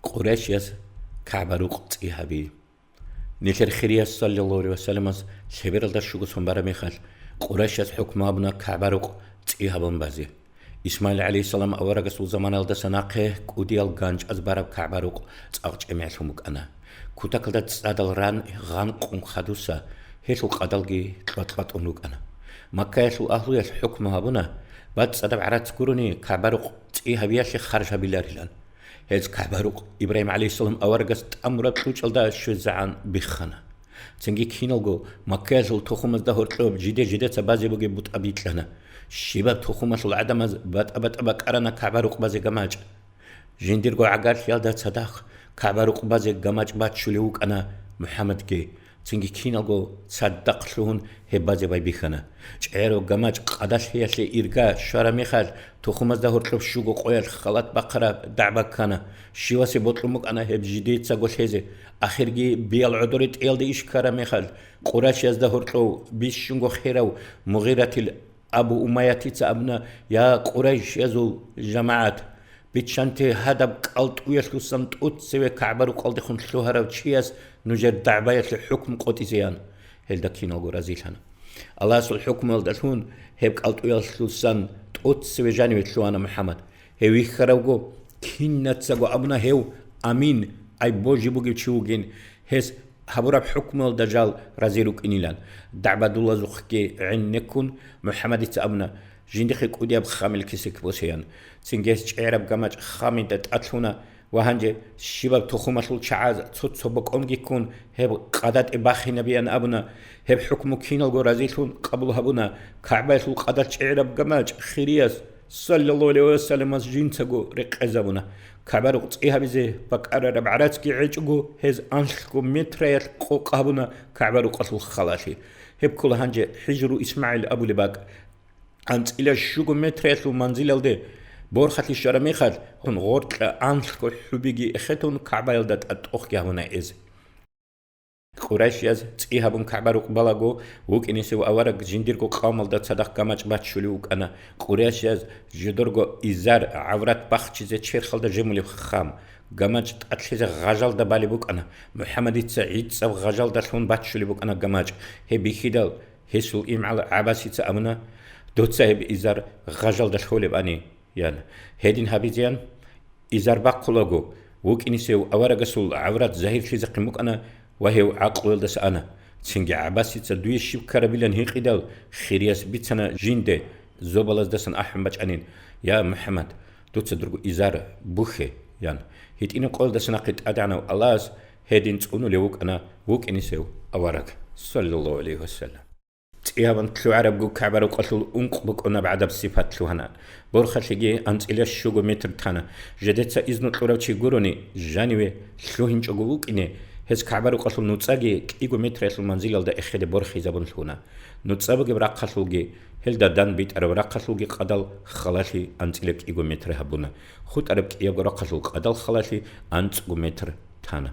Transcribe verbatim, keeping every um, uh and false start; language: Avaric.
Къурайшияз КагӀба-рукъ цӀи гьаби. Нилъер хирияс, саллаллагьу гӀалайгьи вассаламас, лъебералда щуго сон бараб мехалъ, Къурайшияз хӀукму гьабуна КагӀба-рукъ цӀи гьабун базе. Исмаил гӀалайгьиссалам аварагасул заманалдаса нахъе кӀудиял ганчӀаз бараб КагӀба-рукъ цӀакъ чӀемигӀлъун букӀана. Кутакалда цӀадал ран гъанкъун хадуса, гьелъул къадалги кьватӀ-кьватӀун рукӀана. Маккаялъул агьлуялъ хӀукму гьабуна, бацӀцӀадаб гӀарац гурони КагӀба-рукъ цӀи гьабиялъе харж гьабиларилан. Гьез КагӀба-рукъ Ибрагьим гӀалайгьиссалам аварагас тӀамураб кьучӀалда щвезегӀан биххана. Цинги киналго Маккаялъул тухумазда гьоркьоб жиде-жидеца базе бугеб бутӀа бикьана. Щибаб тухумалъул гӀадамаз батӀа-батӀа бакӀарана КагӀба-рукъ базе гамачӀ. Жиндирго гӀагарлъиялда цадахъ КагӀба-рукъ базе гамачӀ баччулев вукӀана МухӀаммадги. Цинги киналго цадахъ лъугьун гьеб базе байбихьана. ЧӀегӀераб гамачӀ къадалъиялъе ирга щвараб мехалъ, тухумазда гьоркьоб щуго къоялъ халат бахъараб дагӀба ккана. Щивасе бокьун букӀана гьеб жидецаго лъезе. Ахирги биял гӀодоре тӀиялде иш ккараб мехалъ, къурайшиязда гьоркьов бищунго херав Мугъиратил Абу Умаятица абуна: «Я, къурайшиязул жамагӀат! Биччанте гьадаб кӀалтӀуялъусан тӀоцеве КагӀба-рукъалдехун лъугьарав чияс нужер дагӀбаялъе хӀукму къотӀизеян». Гьелда киналго разилъана. Аллагьасул хӀукмуялдалъун гьеб кӀалтӀуялъусан тӀоцеве жаниве лъугьана МухӀаммад. Гьев вихьаравго, кинацаго абуна гьев Амин, ай божи бугев чи вугин, гьес гьабураб хӀукмуялда жал рази рукӀинилан. ДагӀбадулазухъги гӀенеккун, МухӀаммадица абуна: «Жиндихъе кӀудияб хамил кесек босеян». Цинги гьес чӀегӀераб гамачӀ хамида тӀалъуна ва гьанже щибаб тухумалъул чагӀаз цо-цо бокӀонги ккун, гьеб къадатӀе бахинабиян абуна. Гьеб хӀукму киналго разилъун къабул гьабуна. КагӀбаялъул къадалъ чӀегӀераб гамачӀ хирияс, саллаллагьу гӀалайгьи вассаламас, жинцаго рекъезабуна. КагӀба-рукъ цӀи гьабизе бакӀарараб гӀарацги гӀечӀого, гьез анлъго метраялъ къокъ гьабуна КагӀба-рукъалъул халалъи. Гьеб ккола гьанже ХӀижру ИсмагӀил абулеб бакӀ. АнцӀила щуго метраялъул манзилалде борхалъи щвараб мехалъ, гъоркьа анлъго хӀубиги эхетун, КагӀбаялда тӀатӀохги гьабуна эз. Къурайшияз цӀи гьабун КагӀба-рукъ балаго, вукӀинесев авараг жиндирго къавмалда цадахъ гамачӀ баччулев вукӀана. Къурайшияз жидерго изар, гӀаврат бахчизе черхалда жемулеб хам, гамачӀ тӀадлъизе гъажалда балеб букӀана. МухӀаммадица гӀицӀаб гъажалдалъун баччулеб букӀана гамачӀ. Гьеб бихьидал, гьесул имгӀал ГӀаббасица абуна: «Дуца гьеб изар гъажалда лъолеб ани», – ян. Гьедин гьабизеян. Изар бахъулаго, вукӀинесев аварагасул гӀаврат загьирлъизехъин букӀана ва гьев гӀакълуялдаса ана. Цинги ГӀаббасица дуе щиб ккарабилан гьикъидал, хирияс бицана жинде, зобалаздасан ахӀун бачӀанин: «Я, МухӀаммад, дуца дурго изар бухье», – ян. ГьитӀинаб къоялдаса нахъе ТӀадегӀанав Аллагьас гьедин цӀунулев вукӀана вукӀинесев авараг, саллаллагьу гӀалайгьи вассалам. ЦӀи гьабун лъугӀарабго КагӀба-рукъалъул ункъ букӀунаб гӀадаб сипат лъугьана. Борхалъиги анцӀила щуго метр тана. Жидеца изну кьурав чи гурони, жаниве лъугьинчӀого вукӀине, гьез КагӀба-рукъалъул нуцӀаги кӀиго метраялъул манзилалда эхеде борхизабун лъугьуна. НуцӀа бугеб рахъалъулги, гьелда дандбитӀараб рахъалъулги къадал халалъи анцӀила кӀиго метр гьабуна. ХутӀараб кӀиябго рахъалъул къадал халалъи анцӀго метр тана.